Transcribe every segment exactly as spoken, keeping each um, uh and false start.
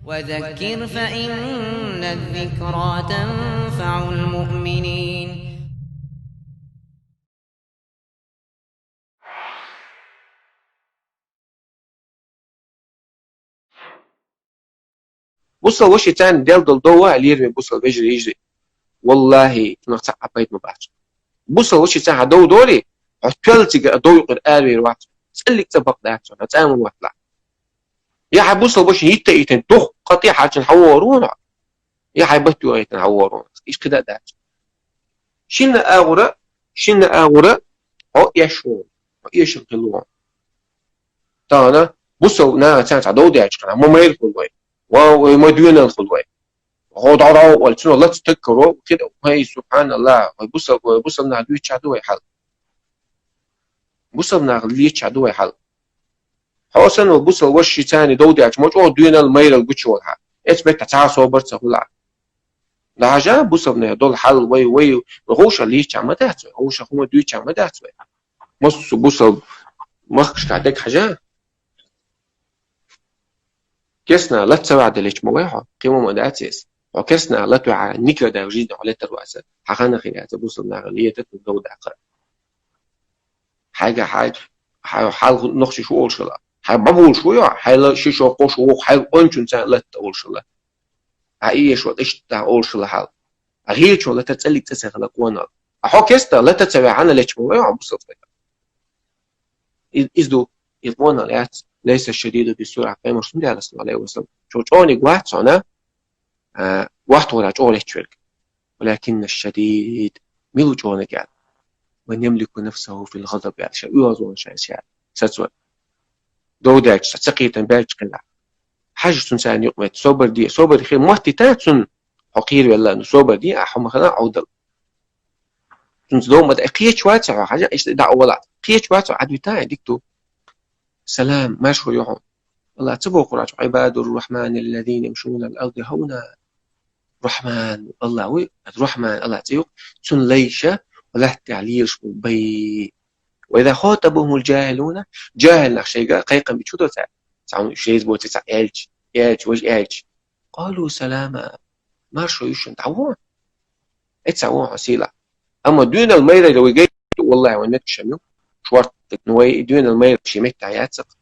وذكر فإن الذكرى تنفع المؤمنين. Бусалба вошийца цхьана дел дола дов а лераме, бусалба вежарий, йижарий. Валлахӏи, цунах цхьаккха пайда ма бац. Бусалба вошийца цхьана хьа дов доле, хьо тоьлла цига а дов юкъера аравер вац. ЦӀаллиг цӀа бакъ дац хьона, цӀа ма ватталахь. Я хьа бусалба вошийна йитта а йитина, дукха къа тӀа хьарчийна хьавогӀур ву хьо. Я хьай батта йогӀийтина хьавогӀур ву хьо. Иштта кхы дац. Шийна агӀора, шийна агӀора хьо эш ву хьона, хьо эшам хила ву хьона. Тахан бусалба наха цхьана цхьа дов даьча хана, ма майра хул вай, ва вай ма доьналла хул вай. Хьо дӀа-дӀа ваьлча, цунах лаца таг каро, кхы да, хӀай, субхьаналлахӀ, вай бусалба, вай бусалба наха леча ду вай хьал. Бусалба наха леча ду вай хьал. Хьо санна вай бусалба вошийца цхьана дов даьча, ма чӀоагӀа доьналла, майралла гучавола хьо. Эцу метте цхьа собар ца хул хьа. ДӀахьажа, бусалба наха дола хьал вай, вай, вай ховша лийча ма дац вай, ховша хӀума дуьйча ма дац вай. Массо а бусалба махкашка дега хьажа. Керста наха лата ца ваьхьа дале леча ма вай хьо, кхы хӀума ма дац из. Хьо керста наха лата ваьхьа, никогда в жизни хьо летар вац. Хьа хана хир яц бусалба наха лета, цунна дов даккха. Хьайга хьай, хьай хьал нохчий шу олуш хила. Хьай бӀабулуш ву йо, хьайла ши шо, кхо шо вокху, хьай ончун царна латта олуш хила. А иеш вал иштта олуш хила хьал. А гӀийлачо лата цӀаллиг цӀа ца хила къонал. А хьо керста лата ца ваьхьана леча ма вай хьо бусалба стага. Из, из ду, из къонал яц, лайса шадиду бисура, пайхамар сунна аьлла, саллаллаху алейхи ва саллям. Чо чӀониг вац хьона, а, вахтора чӀогӀа лечверг. Валакинна шадид, мила ву чӀониг аьлла. Ман ямлику нафсаху фил гъадаб аьлла, ша уьгӀазван ша, ша, сацван. Дов даьча, ца кхетам баьча хила. Хьажа цунна царна юкъа метта, собар де, собар хир мотти та цунна, хьо кхийра велла, ну, собар де, а хьо ма хила Ӏовдал. Цунца дов ма дац, кхеча вац хьо, хьажа, иштта дӀа а вала. Кхеча вац хьо, Ӏадвита, дика ду. Салам, маршо йо хьо. Аллах ца бохура чу, «عباد الرحمن الذين يمشون على الأرض هونا». Рахман, Аллах вуй, Рахман, Аллах цӀи юкъ, цунна лайша, лаьтта тӀехь лелаш бу бай. «وإذا خاطبهم الجاهلون», жахӀил нах шайга кхайкхам бичу до цара. Цхьа шайз боци цхьа аьлча, аьлча, важа аьлча. «قالوا سلاما». Маршо ю шуна, дӀа вон. Эца вон хьо сийла. Амма дуьнал майрайла вай гайта, валлахӀи, вайн метташам ю. Шорта, ну, вай и дуьнал майрал ши метта яцакх.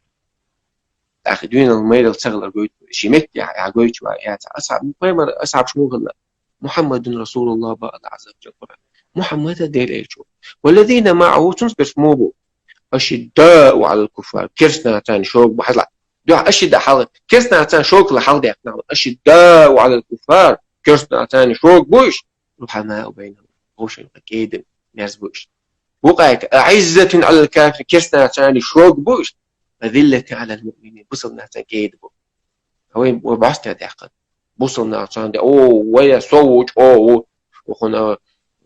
ТӀаккха и дуьнал майрал ца хилар гойту, ши метта я, я гойту ва яца. Асхьаб, пайхамар асхьабаш муха хилла? «محمد رسول الله», баъ Аллах Азза ва Джалла Къуръан. Мухьаммад а Дела элча ву. «والذين معه», цунца берш муха бу? «أشداء على الكفار». Керста нахаца шога бу, хьажал. Дуьхьа «أشداء» хьалха, керста нахаца шога хила хьалха дехна. «أشداء على الكفار». Керста нахаца шога бу уьш. «رحماء بينهم». Вовшийн кӀеда, мерза бу уьш. Вукхайка: «أعزة على الكافرين». Керста нахаца шога бу уьш. «أذلة على المؤمنين». Бусалба нахаца кӀеда бу. Вай, вай баьстта даьккхина. Бусалба нахаца де, о, вай со ву, чӀо ву. Ухуна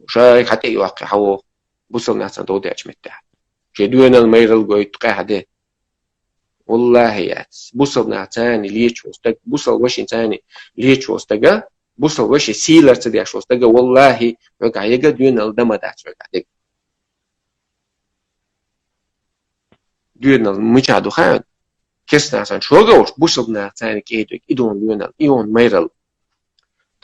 шайга хьатӀе йоккхи хьаво. Бусалба нахаца дов дечу меттехь. Шен дуьнал майрал гойту къаьхьа де. ВаллахӀи, яц. Бусалба нахаца леча волу стаг, бусалба вешин цани леча волу стага, бусалба вешин сийлар ца деш волу стага, валлахӀи, вегахь яга дуьнал дама дац вегахь дега. Дуьнал мичахь ду хаьа? Керста нахаца шога волуш, бусалба нахаца кӀеда вега, и дуьнал дуьнал, и дуьнал майрал.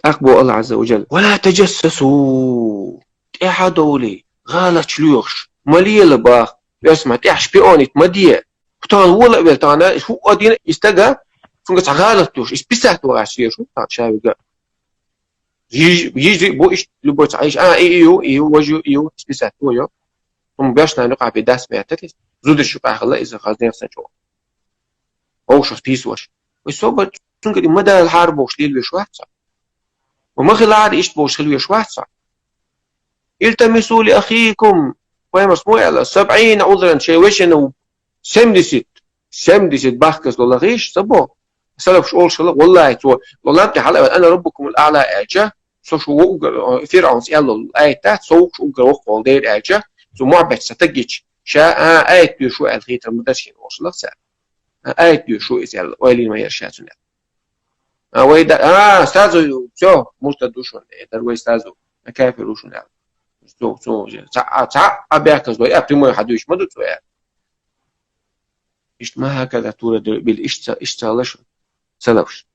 ТӀаккха бо Аллах Азза ва Джалла: «ولا تجسسوا». ТӀаьхьа довлий, гӀалаташ лоьхуш, ма лела баха, оьрсма тӀаьхьа шпионить ма де. Кху тахана вола а велла, тахана хӀуъа дина и стага, цунга цхьа гӀалат доьхуш, и списать ву гӀаш шешу, тахана ша вига. Йиж-, йижи бу иштта, любой цхьа йиш, а, и, и ю, и ю, вож ю, и ю, списать ву ю. Хьуна беш нана юкъахь бен дас меттат, зударш юкъахь хилла иза хазнех сан чӀогӀа. Овшах пийсош. Вай собар цунга ма дала хьара бохуш лелавеш вац со. Ва ма хилара иштта бохуш хила веш вац со. «التمسوا لأخيكم», пайхамар мо аьлла, «سبعين عذرا», шайн вешина семьдесят, семьдесят бахкас ло лахийш, ца бо. Салафаш олуш хила, валлахӀи, цо, валлахӀи, тӀе хьала, «أنا ربكم الأعلى» аьлча, со шу ву угар, ФирӀавнас аьлла, аят дац, со вукхуш угар воккхаволу Дела аьлча, цу мохь бетташ ца гича, ша, а, аят доьшу аьлла хетар ма дара шена олуш хила цара. А, аят доьшу иза аьлла, ойла ма яра ша цунна. А, вай да, а, сразу, всё, муртад ду шуна, э, дар вай сразу, а, кафир ду шуна аьлла. Цо, цо, уже, ца, а, ца, а, бехказло, а, прямой хьадуьйш ма ду цо, а. Иштта ма хӀакада тура дир бил, иштта, иштта ца лашу, ца лавш.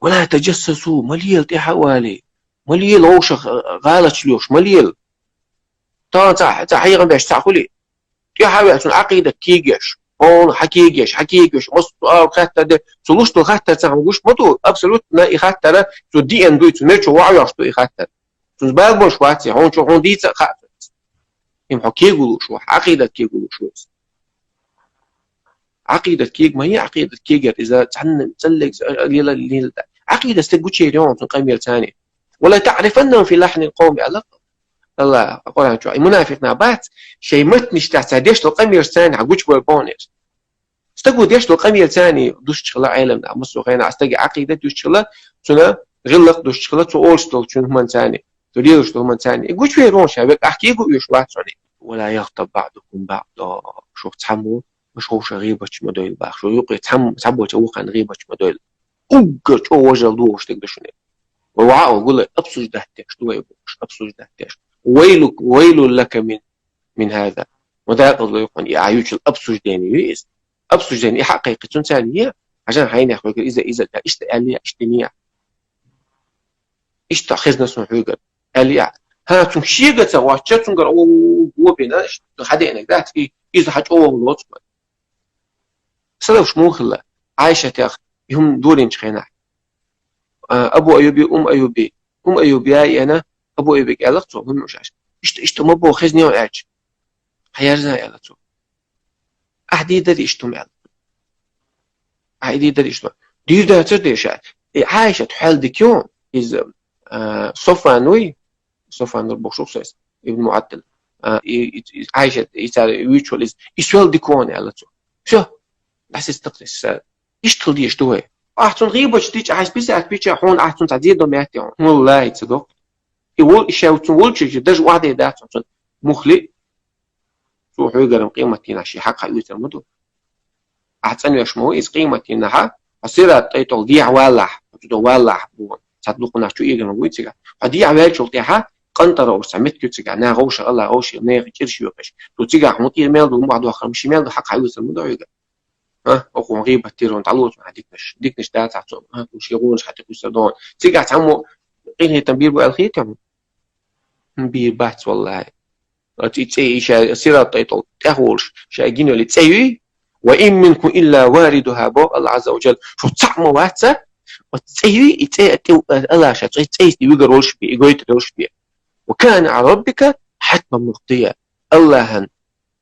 ولا تجسسوا, ма лела тӀехьа а вале, ма лела вовшах гӀалат лоьхуш, ма лела. Тахана цхьа, цхьа хьехам беш цхьа хуьлий, тӀехьа а ваьлчун Ӏакъидат кегаш, хьона хьан кегаш, хьан кегаш, массо а хаттар де, цо луш долу хаттар цхьа хьуна гуш ма ду, абсолютно и хаттара цо диъна дуй, цу мер чу ваӀ веш ду и хаттар. Цунца бала болуш вац и, хьуна чу хьуна дийца а хаьа цунца. Им хьо кегулуш ву, Ӏакъидат кегулуш ву иза. Ӏакъидат кег ма е, Ӏакъидат кегар иза цхьанна цӀаллег лела, лела да. Ӏакъидат стаг гучуйр ю хьуна цун къамелца. «ولتعرفنهم في لحن القول», аьлла Аллах Къуръан чохь. И мунафикъ нах бац, шайн маттанаш тӀехь цхьа деш долу къамелца хьан гучубойр боху иза. Стага деш долу къамелца душчу хила Ӏелам нах, массо а хенахь стага Ӏакъидат душчу хила, цуьнан гӀиллакх душчу хила, цо олуш долчу хӀуманца, цо лелаш долу хӀуманца. И гучувер вон ша век ахкий гу уьш вац хьуна. «ولا يغتب بعضكم بعضا», шух цхьаммо, ма шух вовшах гӀийбаташ ма дойла боху. Шу юкъе цхьаммо, цхьаболчу вукхарна гӀийбаташ ма дойла. Уггар чӀогӀа важалла догӀуш дерг ду шуна. Вай ваӀа а гулай, обсуждать деш ду вай бохуш, обсуждать деш. «ويل, ويل لك من, من هذا». Ма дакъалла вай хьуна, и а юьйцул обсуждение ю иза. Обсуждение, и хьакхайкхи цунца е, хьажан хьайнех хьоьгара иза, иза, да, иштта аьллий, иштта динехь. Иштта хезна суна хьоьгара, аьллий. ХӀа, цунга шега ца гӀоттча, цуьнгара о, о, о, бина, иштта хьадеанарг дац, и, иза хьан чӀогӀа лоцу. Салафаш муха хилла? Ӏайшатех и хӀума дуринчу хенахь. А, Абу Айюби, Ум Айюби. Ум Айюби яй ена, Абу Айюбига аьлла цо, хӀума шаьш. Иштта, иштта ма боху, хезна ю аьлча. Хьаерза аьлла цо. Ахьа дийр дара иштта хӀума аьлла. Ахьа дийр дара иштта. Дийр дацара деша. И Ӏайшат хьал дика ю, иза, а, Софан вуй, Софан нур бохуш ву сайс, Ибн МуӀаттал. А, и, и, и Ӏайшат, и цара вуьйцуш волу иза. И соьл дика вон аьлла цо. Всё. ДӀасица такхийса. Иштта хила дезаш ду вай. Ахьа цунна гӀийбаташ дича, ахьа списать бича, хьуна ахьа цунна цхьа дийр до метте хьуна. ВаллахӀи, ца до. И вол, и ша цунна волчу, даже охьаде дац хьуна цунна. Мухли. Цо хьоьгара-м къематдийнахь шен хьакъ хьан оьцур ма ду. Ахьа цӀанвеш ма ву иза къематдийнахь, хьо сират тӀай тӀехула дехьа валахь, хьо цу тӀе валахь бу, цхьа дукха нах чу эгар ма вуй цигахь. Хьо дехьа ваьллачул тӀаьхьа къантара олуш цхьа меттиг ю цигахь, наха вовшах, Аллах вовшах, нехан чӀирш йоькъуш. Цу цигахь хьуна тӀера мел ду, мохь дохкар, ши мел ду, хьакъ хьан оьцур ма ду хьоьгара. А, оха хьуна гӀийбат дира хьуна, дӀалоцу хьан дикнаш. Дикнаш дацахь цо, а, хьуна шен гӀонаш хьан тӀекхуьйсур ду хьуна. Цигахь цхьаммо къинхетам бийр бу аьлла хетий хьуна? Бийр бац, валлахӀи. Оцу и цӀе, и ша сират тӀай тӀехула тӀехволуш, ша гина йолу и цӀе юй, «وإن منكم إلا واردها», боху Аллах Азза ва Джалла, шу цхьаъ ма вац, оцу цӀе юй, и цӀе тӀе, Аллах ша, цӀе, цӀе тӀе вигар волуш бе, и гойтар волуш бе. «وكان على ربك حتما مقضيا». Аллахьан,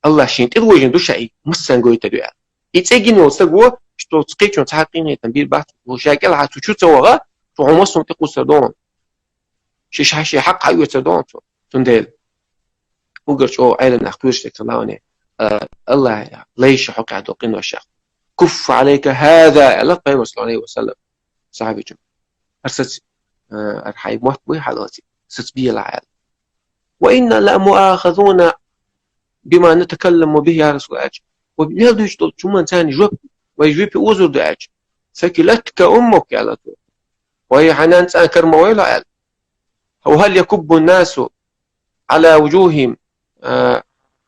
Аллах шен тӀе вожийна ду ша и, массарна гойтар ю аьлла. И цӀе гина волу стаг ву, что кхечун цхьа къинхетам бийр бац, ву ша кӀелхьа цу чу ца ваха, цо хьуна массо а тӀекхуссур ду хьуна. Ши ша шен хьакъ хьан оьцур ду хьуна цо. Цундела уггар чӀогӀа Ӏелам нах кхоьруш дерг ца лаване, а, Аллахьа лайша хьокъехь долу къиношех. «كف عليك هذا», аьлла Пайхамар, саллаллаху Ӏалайхи ва саллам, сахьабичун. ХӀара саца, а, хӀара хьайн мотт буй хьалоций, саца белахь аьлла. «وإنا لمؤاخذون بما نتكلم به يا رسول الله», аьлча. Вай мел дуьйцуш долчу хӀуманца жоп, вай жоьпе озор ду аьлча. «ثكلتك أمك», аьлла цо. Вай хьан нана цӀан кара ма вайла аьлла. «وهل يكب الناس على وجوههم، آه،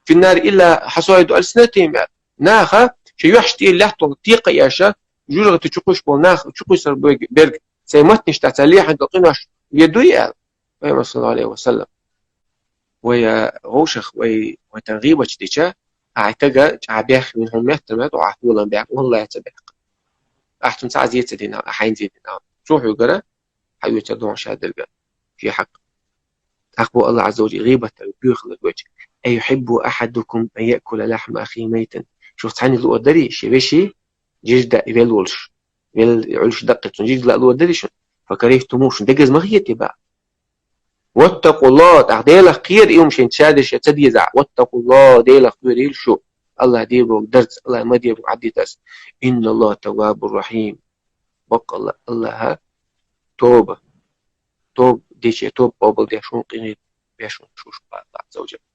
في النار إلا حصائد ألسنتهم», аьлла. Наха, шен юьхьаш тӀера лаьтталгӀа текха а еш, жужахати чу кхуьйсуш болу нах чу кхуьйсур берг, берг, сайн маттанаш тӀехь цхьа лехьана долу къинош вен дуй аьлла. Пайхамар, саллаллаху Ӏалайхи ва саллам. Вай, а, вовшах, вай, вай тан гӀийбаташ дича, ахьа тага чӀагӀ бехк вина хӀума меттар ма ду, ахьа толам бехк, валлахӀи ца бехк. Ахьа цунна цхьа а зе ца дина, ахьа хьайна зе дина. Цо хьоьгара, хьан оьцур ду хьуна ша дерг, шен хьакъ. ТӀаккха боху Аллах Азза ва Джалла гӀийбат дар, боьхалла гойту. «أيحب أحدكم أن يأكل لحم أخيه ميتا». Шух цхьанна луъур дарий, шен вешин жижиг даа вел волуш, вел Ӏуьллуш даккхий цунна жижиг лаа луъур дарий шуна? «فكرهتموه», шуна дегаза ма хетий боху. «واتقوا الله», тӀаккха Делах кхера, и хӀума шайна ша дерш ца дезахь. «واتقوا الله», Делах кхоьрийла шу. Аллах дийр боху дарца, Аллах ма дийр боху Ӏадитас. «إن الله تواب رحيم». Баккъалла, Аллаха тоба, тоба дече, тоба къобал деш ву, къинхетам беш ву шуьш, боху Аллах Азза ва Джалла.